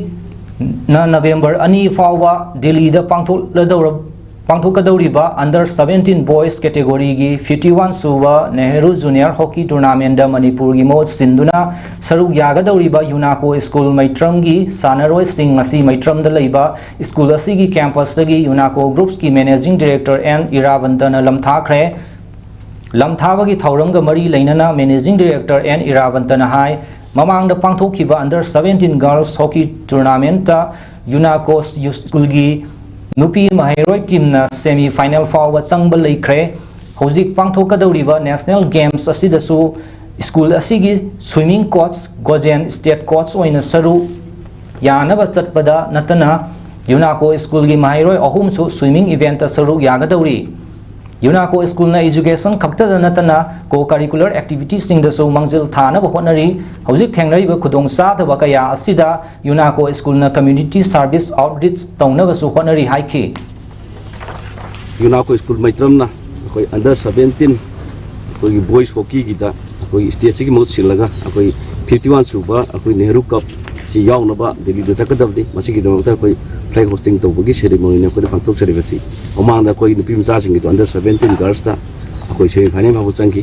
ꯅ ꯅꯕꯦꯝꯕꯔ ꯑꯅꯤ ꯐꯥꯎꯕ ꯗꯤꯜꯂꯤꯗ ꯄꯥꯡꯊꯣꯛꯂꯗꯧꯔ-, ꯄꯥꯡꯊꯣꯛꯀꯗꯧꯔꯤꯕ under seventeen boys categoryꯒꯤ fifty one ꯁꯨꯕ ꯅꯦꯍꯔꯨ ꯖꯨꯅꯤꯌꯔ ꯍꯣꯀꯤ ꯇꯣꯔꯅꯥꯃꯦꯟꯗ ꯃꯅꯤꯄꯨꯔꯒꯤ ꯃꯍꯨꯠ ꯁꯤꯟꯗꯨꯅ ꯁꯔꯨꯛ ꯌꯥꯒꯗꯧꯔꯤꯕ ꯌꯨꯅꯥꯀꯣ ꯁ꯭ꯀꯨꯜ ꯃꯩꯇ꯭ꯔꯝꯒꯤ ꯁꯥꯟꯅꯔꯣꯏꯁꯤꯡ ꯉꯁꯤ ꯃꯩꯇ꯭ꯔꯝꯗ ꯂꯩꯕ ꯁ꯭ꯀꯨꯜ ꯑꯁꯤꯒꯤ ꯀꯦꯝꯄꯁꯇꯒꯤ ꯌꯨꯅꯥꯀꯣ ꯒ꯭ꯔꯨꯞꯁꯀꯤ ꯃꯦꯅꯦꯖꯤꯡ ꯗꯤꯔꯦꯛꯇꯔ ꯑꯦꯟ ꯏꯔꯥꯕꯟꯇꯅ ꯂꯝꯊꯥꯈ꯭ꯔꯦ꯫ ꯂꯝꯊꯥꯕꯒꯤ ꯊꯧꯔꯝꯒ ꯃꯔꯤ ꯂꯩꯅꯅ ꯃꯦꯅꯦꯖꯤꯡ ꯗꯤꯔꯦꯛꯇꯔ ꯑꯦꯟ ꯏꯔꯥꯕꯟꯇꯅ ꯍꯥꯏ, ꯃꯃꯥꯡꯗ ꯄꯥꯡꯊꯣꯛꯈꯤꯕ under seventeen girls hockey tournamentꯇ ꯌꯨꯅꯥꯀꯣ ꯁ꯭ꯀꯨꯜꯒꯤ ꯅꯨꯄꯤ ꯃꯍꯩꯔꯣꯏ ꯇꯤꯝꯅ semi final ꯐꯥꯎꯕ ꯆꯪꯕ ꯂꯩꯈ꯭ꯔꯦ꯫ ꯍꯧꯖꯤꯛ ꯄꯥꯡꯊꯣꯛꯀꯗꯧꯔꯤꯕ ꯅꯦꯁꯅꯦꯜ ꯒꯦꯝꯁ ꯑꯁꯤꯗꯁꯨ ꯁ꯭ꯀꯨꯜ ꯑꯁꯤꯒꯤ swimming coach ꯒꯣꯖꯦꯟ state coach ꯑꯣꯏꯅ ꯁꯔꯨꯛ ꯌꯥꯅꯕ ꯆꯠꯄꯗ ꯅꯠꯇꯅ ꯌꯨꯅꯥꯀꯣ ꯁ꯭ꯀꯨꯜꯒꯤ ꯃꯍꯩꯔꯣꯏ ꯑꯍꯨꯝꯁꯨ swimming eventꯇ ꯁꯔꯨꯛ ꯌꯥꯒꯗꯧꯔꯤ꯫ ꯌꯨꯅꯥꯀꯣ ꯁ꯭ꯀꯨꯜꯅ education ꯈꯛꯇꯗ ꯅꯠꯇꯅ co-curricular activitiesꯁꯤꯡꯗꯁꯨ ꯃꯥꯡꯖꯤꯜ ꯊꯥꯅꯕ ꯍꯣꯠꯅꯔꯤ꯫ ꯍꯧꯖꯤꯛ ꯊꯦꯡꯅꯔꯤꯕ ꯈꯨꯗꯣꯡꯆꯥꯗꯕ ꯀꯌꯥ ꯑꯁꯤꯗ ꯌꯨꯅꯥꯀꯣ ꯁ꯭ꯀꯨꯜꯅ community service outreach ꯇꯧꯅꯕꯁꯨ ꯍꯣꯠꯅꯔꯤ ꯍꯥꯏꯈꯤ꯫ ꯌꯨꯅꯥꯀꯣ ꯁ꯭ꯀꯨꯜ ꯃꯩꯇ꯭ꯔꯝꯅ ꯑꯩꯈꯣꯏ under seventeen ꯑꯩꯈꯣꯏꯒꯤ boys hockeyꯒꯤꯗ ꯑꯩꯈꯣꯏ stateꯁꯤꯒꯤ ꯃꯍꯨꯠ ꯁꯤꯜꯂꯒ ꯑꯩꯈꯣꯏ fifty one ꯁꯨꯕ ꯑꯩꯈꯣꯏ ꯅꯦꯍꯔꯨ ꯀꯞꯁꯤ ꯌꯥꯎꯅꯕ ꯗꯤꯜꯂꯤꯗ ꯆꯠꯀꯗꯕꯅꯤ꯫ ꯃꯁꯤꯒꯤꯗꯃꯛꯇ ꯑꯩꯈꯣꯏ flag hosting ꯇꯧꯕꯒꯤ ceremonyꯅꯤ ꯑꯩꯈꯣꯏꯅ ꯄꯥꯡꯊꯣꯛꯆꯔꯤꯕꯁꯤ꯫ ꯃꯃꯥꯡꯗ ꯑꯩꯈꯣꯏ ꯅꯨꯄꯤ ꯃꯆꯥꯁꯤꯡꯒꯤꯗꯣ under seventeen girlsꯇ ꯑꯩꯈꯣꯏ semi final ꯐꯥꯎꯕ ꯆꯪꯈꯤ꯫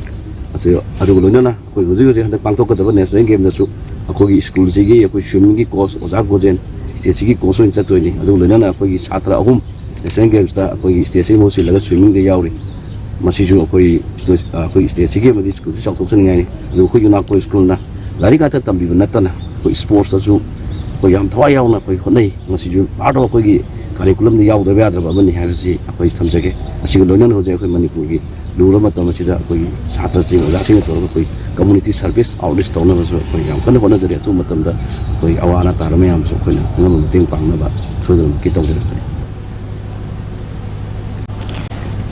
ꯑꯗꯨ-, ꯑꯗꯨꯒ ꯂꯣꯏꯅꯅ ꯑꯩꯈꯣꯏ ꯍꯧꯖꯤꯛ ꯍꯧꯖꯤꯛ ꯍꯟꯗꯛ ꯄꯥꯡꯊꯣꯛꯀꯗꯕ national gameꯗꯁꯨ ꯑꯩꯈꯣꯏꯒꯤ ꯁ꯭ꯀꯨꯜꯁꯤꯒꯤ ꯑꯩꯈꯣꯏ swimmingꯒꯤ coach ꯑꯣꯖꯥ ꯒꯣꯖꯦꯟ stateꯁꯤꯒꯤ coach ꯑꯣꯏꯅ ꯆꯠꯇꯣꯏꯅꯤ꯫ ꯑꯗꯨꯒ ꯂꯣꯏꯅꯅ ꯑꯩꯈꯣꯏꯒꯤ ꯁꯥꯇ꯭ꯔ ꯑꯍꯨꯝ national gamesꯇ ꯑꯩꯈꯣꯏꯒꯤ stateꯁꯤꯒꯤ ꯃꯍꯨꯠ ꯁꯤꯜꯂꯒ swimmingꯗ ꯌꯥꯎꯔꯤ꯫ ꯃꯁꯤꯁꯨ ꯑꯩꯈꯣꯏ, ꯑꯩꯈꯣꯏ stateꯁꯤꯒꯤ ꯑꯃꯗꯤ ꯁ꯭ꯀꯨꯜꯁꯤ ꯆꯥꯎꯊꯣꯛꯆꯅꯤꯡꯉꯥꯏꯅꯤ꯫ ꯑꯗꯨ ꯑꯩꯈꯣꯏ ꯌꯨꯅꯥꯀꯣ ꯁ꯭ꯀꯨꯜꯅ ꯂꯥꯏꯔꯤꯛ ꯉꯥꯛꯇ ꯇꯝꯕꯤꯕ ꯅꯠꯇꯅ ꯑꯩꯈꯣꯏ sportsꯇꯁꯨ ꯑꯩꯈꯣꯏ ꯌꯥꯝ ꯊꯋꯥꯏ ꯌꯥꯎꯅ ꯑꯩꯈꯣꯏ ꯍꯣꯠꯅꯩ꯫ ꯃꯁꯤꯁꯨ part of ꯑꯩꯈꯣꯏꯒꯤ curriculumꯗ ꯌꯥꯎꯗꯕ ꯌꯥꯗ꯭ꯔꯕ ꯑꯃꯅꯤ ꯍꯥꯏꯕꯁꯤ ꯑꯩꯈꯣꯏ ꯊꯝꯖꯒꯦ꯫ ꯑꯁꯤꯒ ꯂꯣꯏꯅꯅ ꯍꯧꯖꯤꯛ ꯑꯩꯈꯣꯏ ꯃꯅꯤꯄꯨꯔꯒꯤ ꯂꯨꯔꯕ ꯃꯇꯝ ꯑꯁꯤꯗ ꯑꯩꯈꯣꯏꯒꯤ ꯁꯥꯇ꯭ꯔꯁꯤꯡ, ꯑꯣꯖꯥꯁꯤꯡꯒ ꯇꯧꯔꯒ ꯑꯩꯈꯣꯏ community service outreach ꯇꯧꯅꯕꯁꯨ ꯑꯩꯈꯣꯏ ꯌꯥꯝ ꯀꯟꯅ ꯍꯣꯠꯅꯖꯔꯤ꯫ ꯑꯊꯨꯕ ꯃꯇꯝꯗ ꯑꯩꯈꯣꯏ ꯑꯋꯥ ꯑꯅꯥ ꯇꯥꯔꯕ ꯃꯌꯥꯝꯁꯨ ꯑꯩꯈꯣꯏꯅ ꯑꯉꯝꯕ ꯃꯇꯦꯡ ꯄꯥꯡꯅꯕ ꯁꯣꯏꯗꯅꯃꯛꯀꯤ ꯇꯧꯖꯔꯛꯀꯅꯤ꯫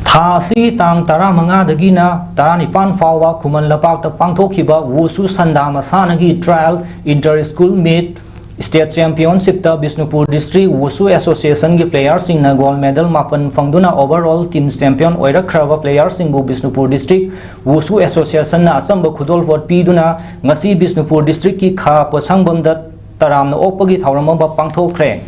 ꯊꯥ ꯑꯁꯤꯒꯤ ꯇꯥꯡ ꯇꯔꯥꯃꯉꯥꯗꯒꯤꯅ ꯇꯔꯥꯅꯤꯄꯥꯟ ꯐꯥꯎꯕ ꯈꯨꯃꯟ ꯂꯝꯄꯥꯛꯇ ꯄꯥꯡꯊꯣꯛꯈꯤꯕ ꯋꯨꯁꯨ ꯁꯟꯗꯥ ꯃꯁꯥꯟꯅꯒꯤ trial inter school meet State Championshipꯇ Bishnupur District Wushu Associationꯒꯤ playerꯁꯤꯡꯅ gold medal ꯃꯥꯄꯟ ꯐꯪꯗꯨꯅ overall team champion ꯑꯣꯏꯔꯛꯈ꯭ꯔꯕ playerꯁꯤꯡꯕꯨ Bishnupur District Wushu Associationꯅ ꯑꯆꯝꯕ ꯈꯨꯗꯣꯜꯄꯣꯠ ꯄꯤꯗꯨꯅ ꯉꯁꯤ ꯕꯤꯁꯅꯨꯄꯨꯔ Districtꯀꯤ ꯈꯥ ꯄꯣꯠꯁꯪꯕꯝꯗ ꯇꯔꯥꯝꯅ ꯑꯣꯛꯄꯒꯤ ꯊꯧꯔꯝ ꯑꯃ ꯄꯥꯡꯊꯣꯛꯈ꯭ꯔꯦ꯫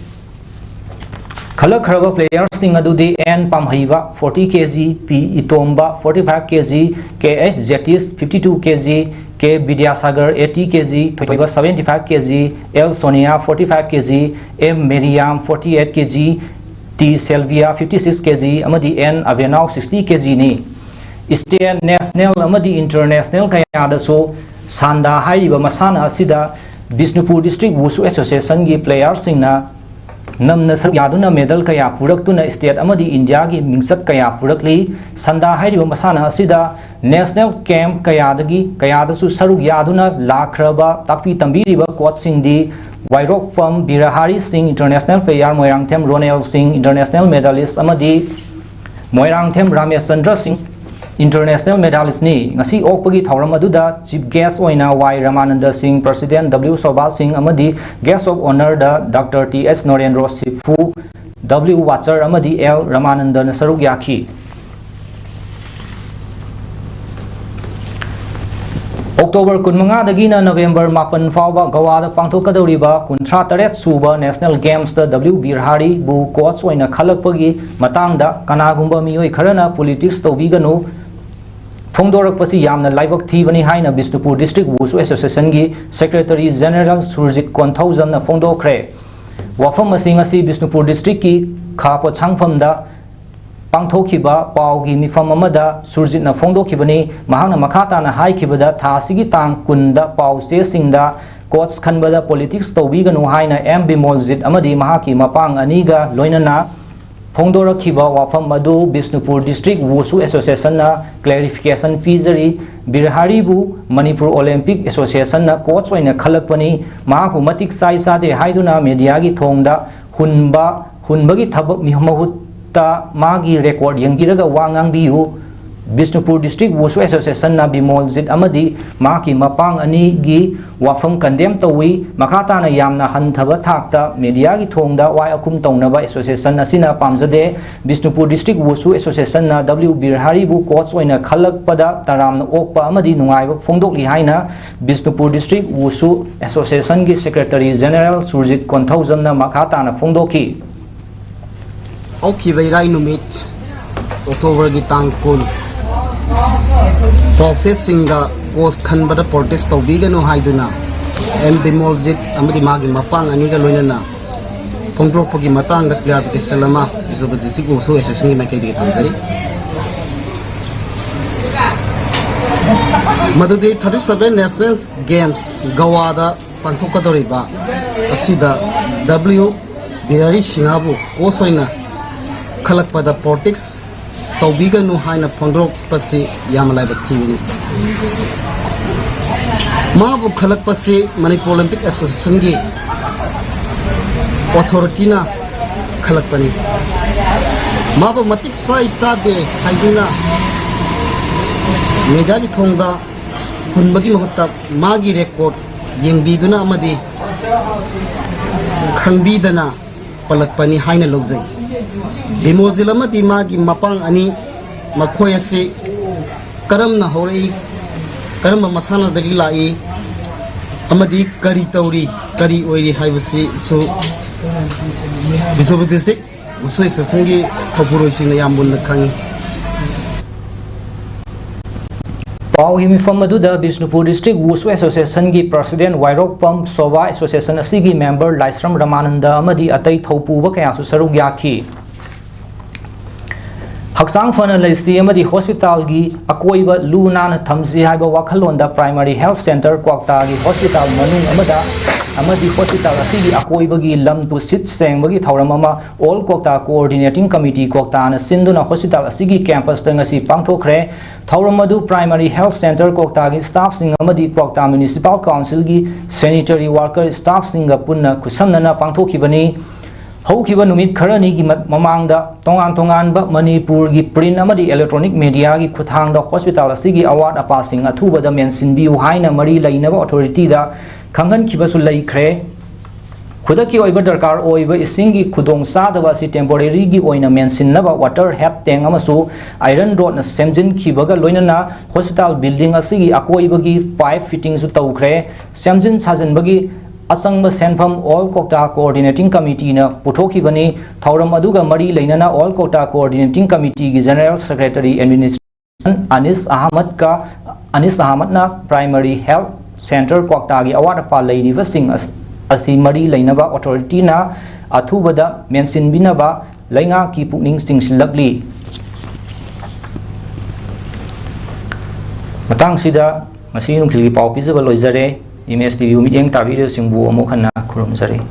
ꯈꯜꯂꯛꯈ꯭ꯔꯕ playerꯁꯤꯡ ꯑꯗꯨꯗꯤ N ꯄꯥꯝꯍꯩꯕ forty K G, P ꯏꯇꯣꯝꯕ forty five K G, K H Jatish fifty two K G, K Vidyasagar eighty K G, ꯊꯣꯏꯊꯣꯏꯕ seventy five K G, L Sonia forty five K G, M ꯃꯦꯔꯤꯌꯥꯝ forty eight K G, T ꯁꯦꯜꯚꯤꯌꯥ fifty six K G ꯑꯃꯗꯤ N ꯑꯕꯦꯅꯥꯎ sixty K Gꯅꯤ꯫ State, national ꯑꯃꯗꯤ international ꯀꯌꯥꯗꯁꯨ ꯁꯥꯟꯗꯥ ꯍꯥꯏꯔꯤꯕ ꯃꯁꯥꯟꯅ ꯑꯁꯤꯗ Bishnupur District Wushu Associationꯒꯤ playerꯁꯤꯡꯅ ꯅꯝꯅ ꯁꯔꯨꯛ ꯌꯥꯗꯨꯅ medal ꯀꯌꯥ ꯄꯨꯔꯛꯇꯨꯅ state ꯑꯃꯗꯤ ꯏꯟꯗꯤꯌꯥꯒꯤ ꯃꯤꯡꯆꯠ ꯀꯌꯥ ꯄꯨꯔꯛꯂꯤ꯫ ꯁꯥꯟꯗꯥ ꯍꯥꯏꯔꯤꯕ ꯃꯁꯥꯟꯅ ꯑꯁꯤꯗ national camp ꯀꯌꯥꯗꯒꯤ, ꯀꯌꯥꯗꯁꯨ ꯁꯔꯨꯛ ꯌꯥꯗꯨꯅ ꯂꯥꯛꯈ꯭ꯔꯕ ꯇꯥꯛꯄꯤ ꯇꯝꯕꯤꯔꯤꯕ coachꯁꯤꯡꯗꯤ ꯋꯥꯏꯔꯣꯛꯐꯝ ꯕꯤꯔꯍꯥꯔꯤ ꯁꯤꯡ, international player, ꯃꯣꯏꯔꯥꯡꯊꯦꯝ ꯔꯣꯅꯦꯜ ꯁꯤꯡ, international medalist, ꯑꯃꯗꯤ ꯃꯣꯏꯔꯥꯡꯊꯦꯝ ꯔꯥꯃꯦꯁꯆꯟꯗ꯭ꯔ ꯁꯤꯡ, international medalistꯅꯤ꯫ ꯉꯁꯤ ꯑꯣꯛꯄꯒꯤ ꯊꯧꯔꯝ ꯑꯗꯨꯗ chief guest ꯑꯣꯏꯅ Y ꯔꯃꯥꯅꯟꯗ ꯁꯤꯡ, president W ꯁꯣꯚꯥ ꯁꯤꯡ ꯑꯃꯗꯤ guest of honourꯗ Doctor T H ꯅꯣꯔꯦꯟꯗ꯭ꯔꯣ ꯁꯤꯐꯨ, W ꯋꯥꯆꯔ ꯑꯃꯗꯤ L ꯔꯃꯥꯅꯟꯗꯅ ꯁꯔꯨꯛ ꯌꯥꯈꯤ꯫ October ꯀꯨꯟꯃꯉꯥꯗꯒꯤꯅ November ꯃꯥꯄꯟ ꯐꯥꯎꯕ ꯒꯋꯥꯗ ꯄꯥꯡꯊꯣꯛꯀꯗꯧꯔꯤꯕ ꯀꯨꯟꯊ꯭ꯔꯥ ꯇꯔꯦꯠ ꯁꯨꯕ National Gamesꯇ W ꯕꯤꯔꯍꯥꯔꯤꯕꯨ coach ꯑꯣꯏꯅ ꯈꯜꯂꯛꯄꯒꯤ ꯃꯇꯥꯡꯗ ꯀꯅꯥꯒꯨꯝꯕ ꯃꯤꯑꯣꯏ ꯈꯔꯅ politics ꯇꯧꯕꯤꯒꯅꯨ ꯐꯣꯡꯗꯣꯔꯛꯄꯁꯤ ꯌꯥꯝꯅ ꯂꯥꯏꯕꯛ ꯊꯤꯕꯅꯤ ꯍꯥꯏꯅ Bishnupur District Wushu Associationꯒꯤ Secretary General Surjit ꯀꯣꯟꯊꯧꯖꯝꯅ ꯐꯣꯡꯗꯣꯛꯈ꯭ꯔꯦ꯫ ꯋꯥꯐꯝ ꯑꯁꯤ ꯉꯁꯤ ꯕꯤꯁꯅꯨꯄꯨꯔ Districtꯀꯤ ꯈꯥ ꯄꯣꯠꯁꯪꯐꯝꯗ ꯄꯥꯡꯊꯣꯛꯈꯤꯕ ꯄꯥꯎꯒꯤ ꯃꯤꯐꯝ ꯑꯃꯗ ꯁꯨꯔꯖꯤꯠꯅ ꯐꯣꯡꯗꯣꯛꯈꯤꯕꯅꯤ꯫ ꯃꯍꯥꯛꯅ ꯃꯈꯥ ꯇꯥꯅ ꯍꯥꯏꯈꯤꯕꯗ, ꯊꯥ ꯑꯁꯤꯒꯤ ꯇꯥꯡ ꯀꯨꯟꯗ ꯄꯥꯎ ꯆꯦꯁꯤꯡꯗ coach ꯈꯟꯕꯗ politics ꯇꯧꯕꯤꯒꯅꯨ ꯍꯥꯏꯅ M ꯕꯤꯃꯣꯜꯖꯤꯠ ꯑꯃꯗꯤ ꯃꯍꯥꯛꯀꯤ ꯃꯄꯥꯡ ꯑꯅꯤꯒ ꯂꯣꯏꯅꯅ ꯐꯣꯡꯗꯣꯔꯛꯈꯤꯕ ꯋꯥꯐꯝ ꯑꯗꯨ Bishnupur District Wushu Associationꯅ clarification ꯄꯤꯖꯔꯤ꯫ ꯕꯤꯔꯍꯥꯔꯤꯕꯨ Manipur Olympic Associationꯅ coach ꯑꯣꯏꯅ ꯈꯜꯂꯛꯄꯅꯤ꯫ ꯃꯍꯥꯛꯄꯨ ꯃꯇꯤꯛ ꯆꯥꯏ ꯆꯥꯗꯦ ꯍꯥꯏꯗꯨꯅ mediaꯒꯤ ꯊꯣꯡꯗ ꯍꯨꯟꯕ, ꯍꯨꯟꯕꯒꯤ ꯊꯕꯛ ꯃꯍꯨꯠꯇ ꯃꯥꯒꯤ record ꯌꯦꯡꯕꯤꯔꯒ ꯋꯥ ꯉꯥꯡꯕꯤꯌꯨ꯫ ꯕꯤꯁꯅꯨꯄꯨꯔ ꯗꯤꯁꯇ꯭ꯔꯤꯛ ꯋꯨꯁꯨ ꯑꯦꯁꯣꯁꯤꯌꯦꯁꯟꯅ ꯕꯤꯃꯣꯜꯖꯤꯠ ꯑꯃꯗꯤ ꯃꯍꯥꯛꯀꯤ ꯃꯄꯥꯡ ꯑꯅꯤꯒꯤ ꯋꯥꯐꯝ ꯀꯟꯗꯦꯝ ꯇꯧꯏ꯫ ꯃꯈꯥ ꯇꯥꯅ ꯌꯥꯝꯅ ꯍꯟꯊꯕ ꯊꯥꯛꯇ ꯃꯦꯗꯤꯌꯥꯒꯤ ꯊꯣꯡꯗ ꯋꯥꯏ ꯑꯈꯨꯝ ꯇꯧꯅꯕ ꯑꯦꯁꯣꯁꯤꯌꯦꯁꯟ ꯑꯁꯤꯅ ꯄꯥꯝꯖꯗꯦ꯫ ꯕꯤꯁꯅꯨꯄꯨꯔ ꯗꯤꯁꯇ꯭ꯔꯤꯛ ꯋꯨꯁꯨ ꯑꯦꯁꯣꯁꯤꯌꯦꯁꯟꯅ ꯗꯕ꯭ꯂꯤꯎ ꯕꯤꯔꯍꯥꯔꯤꯕꯨ ꯀꯣꯆ ꯑꯣꯏꯅ ꯈꯜꯂꯛꯄꯗ ꯇꯔꯥꯝꯅ ꯑꯣꯛꯄ ꯑꯃꯗꯤ ꯅꯨꯡꯉꯥꯏꯕ ꯐꯣꯡꯗꯣꯛꯂꯤ ꯍꯥꯏꯅ ꯕꯤꯁꯅꯨꯄꯨꯔ ꯗꯤꯁꯇ꯭ꯔꯤꯛ ꯋꯨꯁꯨ ꯑꯦꯁꯣꯁꯤꯌꯦꯁꯟꯒꯤ ꯁꯦꯀ꯭ꯔꯦꯇꯔꯤ ꯖꯦꯅꯦꯔꯦꯜ ꯁꯨꯔꯖꯤꯠ ꯀꯣꯟꯊꯧꯖꯝꯅ ꯃꯈꯥ ꯇꯥꯅ ꯐꯣꯡꯗꯣꯛꯈꯤ꯫ ꯍꯧꯈꯤꯕ ꯏꯔꯥꯏ ꯅꯨꯃꯤꯠ, ꯑꯣꯛꯇꯣꯕꯔꯒꯤ ꯇꯥꯡ ꯀꯨꯟ, ꯀꯣꯆꯦꯁꯁꯤꯡꯗ ꯀꯣꯆ ꯈꯟꯕꯗ ꯄ꯭ꯔꯣꯇꯦꯁ ꯇꯧꯕꯤꯒꯅꯨ ꯍꯥꯏꯗꯨꯅ ꯑꯦꯝ ꯕꯤꯃꯣꯜꯖꯤꯠ ꯑꯃꯗꯤ ꯃꯥꯒꯤ ꯃꯄꯥꯡ ꯑꯅꯤꯒ ꯂꯣꯏꯅꯅ ꯐꯣꯡꯗꯣꯔꯛꯄꯒꯤ ꯃꯇꯥꯡꯗ ꯀ꯭ꯂꯥꯔꯤꯐꯤꯀꯦꯁꯟ ꯑꯃ ꯕꯤꯁꯅꯨꯄꯨꯔ ꯗꯤꯁꯇ꯭ꯔꯤꯛ ꯋꯨꯁꯨ ꯑꯦꯁꯣꯁꯤꯌꯦꯁꯟꯒꯤ ꯃꯥꯏꯀꯩꯗꯒꯤ ꯊꯝꯖꯔꯤ꯫ ꯃꯗꯨꯗꯤ thirty seven National Games ꯒꯋꯥꯗ ꯄꯥꯡꯊꯣꯛꯀꯗꯧꯔꯤꯕ ꯑꯁꯤꯗ ꯗꯕ꯭ꯂꯤꯎ ꯕꯤꯔꯍꯥꯔꯤ ꯁꯤꯡꯍꯕꯨ ꯀꯣꯆ ꯑꯣꯏꯅ ꯈꯜꯂꯛꯄꯗ ꯄ꯭ꯔꯣꯇꯦꯁ ꯇꯧꯕꯤꯒꯅꯨ ꯍꯥꯏꯅ ꯐꯣꯡꯗꯣꯔꯛꯄꯁꯤ ꯌꯥꯝꯅ ꯂꯥꯏꯕꯛ ꯊꯤꯕꯅꯤ꯫ ꯃꯥꯕꯨ ꯈꯜꯂꯛꯄꯁꯤ ꯃꯅꯤꯄꯨꯔ ꯑꯣꯂꯤꯝꯄꯤꯛ ꯑꯦꯁꯣꯁꯤꯌꯦꯁꯟꯒꯤ ꯑꯣꯊꯣꯔꯤꯇꯤꯅ ꯈꯜꯂꯛꯄꯅꯤ꯫ ꯃꯥꯕꯨ ꯃꯇꯤꯛ ꯆꯥꯏ ꯆꯥꯗꯦ ꯍꯥꯏꯗꯨꯅ ꯃꯦꯗꯤꯌꯥꯒꯤ ꯊꯣꯡꯗ ꯍꯨꯟꯕꯒꯤ ꯃꯍꯨꯠꯇ ꯃꯥꯒꯤ ꯔꯦꯀꯣꯔꯗ ꯌꯦꯡꯕꯤꯗꯨꯅ ꯑꯃꯗꯤ ꯈꯪꯕꯤꯗꯅ ꯄꯜꯂꯛꯄꯅꯤ ꯍꯥꯏꯅ ꯂꯧꯖꯩ꯫ ꯕꯤꯃꯣꯜꯖꯤꯠ ꯑꯃꯗꯤ ꯃꯥꯒꯤ ꯃꯄꯥꯡ ꯑꯅꯤ, ꯃꯈꯣꯏ ꯑꯁꯤ ꯀꯔꯝꯅ ꯍꯧꯔꯛꯏ, ꯀꯔꯝꯕ ꯃꯁꯥꯟꯅꯗꯒꯤ ꯂꯥꯛꯏ ꯑꯃꯗꯤ ꯀꯔꯤ ꯇꯧꯔꯤ, ꯀꯔꯤ ꯑꯣꯏꯔꯤ ꯍꯥꯏꯕꯁꯤꯁꯨ ꯕꯤꯁꯅꯨꯄꯨꯔ ꯗꯤꯁꯇ꯭ꯔꯤꯛ ꯋꯨꯁꯨ ꯑꯦꯁꯣꯁꯤꯌꯦꯁꯟꯒꯤ ꯊꯧꯄꯨꯔꯣꯏꯁꯤꯡꯅ ꯌꯥꯝ ꯃꯨꯟꯅ ꯈꯪꯏ꯫ ꯄꯥꯎꯒꯤ ꯃꯤꯐꯝ ꯑꯗꯨꯗ ꯕꯤꯁꯅꯨꯄꯨꯔ ꯗꯤꯁꯇ꯭ꯔꯤꯛ ꯋꯨꯁꯨ ꯑꯦꯁꯣꯁꯤꯌꯦꯁꯟꯒꯤ ꯄ꯭ꯔꯁꯤꯗꯦꯟ ꯋꯥꯏꯔꯣꯛꯄꯝ ꯁꯣꯚꯥ ꯑꯦꯁꯣꯁꯤꯌꯦꯁꯟ ꯑꯁꯤꯒꯤ ꯃꯦꯝꯕꯔ ꯂꯥꯏꯁ꯭ꯔꯝ ꯔꯃꯥꯅꯟꯗ ꯑꯃꯗꯤ ꯑꯇꯩ ꯊꯧꯄꯨꯕ ꯀꯌꯥꯁꯨ ꯁꯔꯨꯛ ꯌꯥꯈꯤ꯫ ꯍꯛꯆꯥꯡ ꯐꯅ ꯂꯩꯁꯤ ꯑꯃꯗꯤ ꯍꯣꯁꯄꯤꯇꯥꯜꯒꯤ ꯑꯀꯣꯏꯕ ꯂꯨ ꯅꯥꯟꯅ ꯊꯝꯁꯤ ꯍꯥꯏꯕ ꯋꯥꯈꯜꯂꯣꯟꯗ ꯄ꯭ꯔꯥꯏꯃꯔꯤ ꯍꯦꯜꯊ ꯁꯦꯟꯇꯔ ꯀ꯭ꯋꯥꯛꯇꯥꯒꯤ ꯍꯣꯁꯄꯤꯇꯥꯜ ꯃꯅꯨꯡ ꯑꯃꯗ ꯑꯃꯗꯤ ꯍꯣꯁꯄꯤꯇꯥꯜ ꯑꯁꯤꯒꯤ ꯑꯀꯣꯏꯕꯒꯤ ꯂꯝ ꯇꯨ ꯁꯤꯠ ꯁꯦꯡꯕꯒꯤ ꯊꯧꯔꯝ ꯑꯃ ꯑꯣꯜ ꯀ꯭ꯋꯥꯛꯇꯥ ꯀꯣꯑꯣꯔꯗꯤꯅꯦꯇꯤꯡ ꯀꯃꯤꯇꯤ ꯀ꯭ꯋꯥꯛꯇꯥꯅ ꯁꯤꯟꯗꯨꯅ ꯍꯣꯁꯄꯤꯇꯥꯜ ꯑꯁꯤꯒꯤ ꯀꯦꯝꯄꯁꯇ ꯉꯁꯤ ꯄꯥꯡꯊꯣꯛꯈ꯭ꯔꯦ꯫ ꯊꯧꯔꯝ ꯑꯗꯨ ꯄ꯭ꯔꯥꯏꯃꯔꯤ ꯍꯦꯜꯊ ꯁꯦꯟꯇꯔ ꯀ꯭ꯋꯥꯛꯇꯥꯒꯤ ꯁ꯭ꯇꯥꯐꯁꯤꯡ ꯑꯃꯗꯤ ꯀ꯭ꯋꯥꯛꯇꯥ ꯃ꯭ꯌꯨꯅꯤꯁꯤꯄꯥꯜ ꯀꯥꯎꯟꯁꯤꯜꯒꯤ ꯁꯦꯅꯤꯇꯔꯤ ꯋꯥꯔꯀꯔ ꯁ꯭ꯇꯥꯐꯁꯤꯡꯒ ꯄꯨꯟꯅ ꯈꯨꯠꯁꯝꯅꯅ ꯄꯥꯡꯊꯣꯛꯈꯤꯕꯅꯤ꯫ ꯍꯧꯈꯤꯕ ꯅꯨꯃꯤꯠ ꯈꯔꯅꯤꯒꯤ ꯃ- ꯃꯃꯥꯡꯗ ꯇꯣꯉꯥꯟ ꯇꯣꯉꯥꯟꯕ ꯃꯅꯤꯄꯨꯔꯒꯤ print ꯑꯃꯗꯤ electronic mediaꯒꯤ ꯈꯨꯠꯊꯥꯡꯗ hospital ꯑꯁꯤꯒꯤ ꯑꯋꯥꯠ ꯑꯄꯥꯁꯤꯡ ꯑꯊꯨꯕꯗ ꯃꯦꯟꯁꯤꯟꯕꯤꯌꯨ ꯍꯥꯏꯅ ꯃꯔꯤ ꯂꯩꯅꯕ authorityꯗ ꯈꯪꯍꯟꯈꯤꯕꯁꯨ ꯂꯩꯈ꯭ꯔꯦ꯫ ꯈꯨꯗꯛꯀꯤ ꯑꯣꯏꯕ ꯗꯔꯀꯥꯔ ꯑꯣꯏꯕ ꯏꯁꯤꯡꯒꯤ ꯈꯨꯗꯣꯡ ꯆꯥꯗꯕ ꯑꯁꯤ temporaryꯒꯤ ꯑꯣꯏꯅ ꯃꯦꯟꯁꯤꯟꯅꯕ water head tank ꯑꯃꯁꯨ iron rodꯅ ꯁꯦꯝꯖꯤꯟꯈꯤꯕꯒ ꯂꯣꯏꯅꯅ hospital building ꯑꯁꯤꯒꯤ ꯑꯀꯣꯏꯕꯒꯤ pipe fittingꯁꯨ ꯇꯧꯈ꯭ꯔꯦ꯫ ꯁꯦꯝꯖꯤꯟ ꯁꯥꯖꯤꯟꯕꯒꯤ ꯑꯆꯪꯕ ꯁꯦꯟꯐꯝ All Kokta Coordinating Committeeꯅ ꯄꯨꯊꯣꯛꯈꯤꯕꯅꯤ꯫ ꯊꯧꯔꯝ ꯑꯗꯨꯒ ꯃꯔꯤ ꯂꯩꯅꯅ All Kokta Coordinating Committeeꯒꯤ General Secretary Administration ꯑꯅꯤꯁ ꯑꯍꯃꯗꯀ, ꯑꯅꯤꯁ ꯑꯍꯃꯗꯅ primary health centre ꯀ꯭ꯋꯥꯛꯇꯥꯒꯤ ꯑꯋꯥꯠ ꯑꯄꯥ ꯂꯩꯔꯤꯕꯁꯤꯡ ꯑꯁ- ꯑꯁꯤ ꯃꯔꯤ ꯂꯩꯅꯕ authorityꯅ ꯑꯊꯨꯕꯗ ꯃꯦꯟꯁꯤꯟꯕꯤꯅꯕ ꯂꯩꯉꯥꯛꯀꯤ ꯄꯨꯛꯅꯤꯡ ꯆꯤꯡꯁꯤꯜꯂꯛꯂꯤ꯫ ꯃꯇꯥꯡꯁꯤꯗ ꯉꯁꯤ ꯅꯨꯡꯊꯤꯜꯒꯤ ꯄꯥꯎ ꯄꯤꯖꯕ ꯂꯣꯏꯖꯔꯦ꯫ MSTV ꯃꯤꯠꯌꯦꯡ ꯇꯥꯕꯤꯔꯤꯕꯁꯤꯡꯕꯨ ꯑꯃꯨꯛ ꯍꯟꯅ ꯈꯨꯔꯨꯝꯖꯔꯤ꯫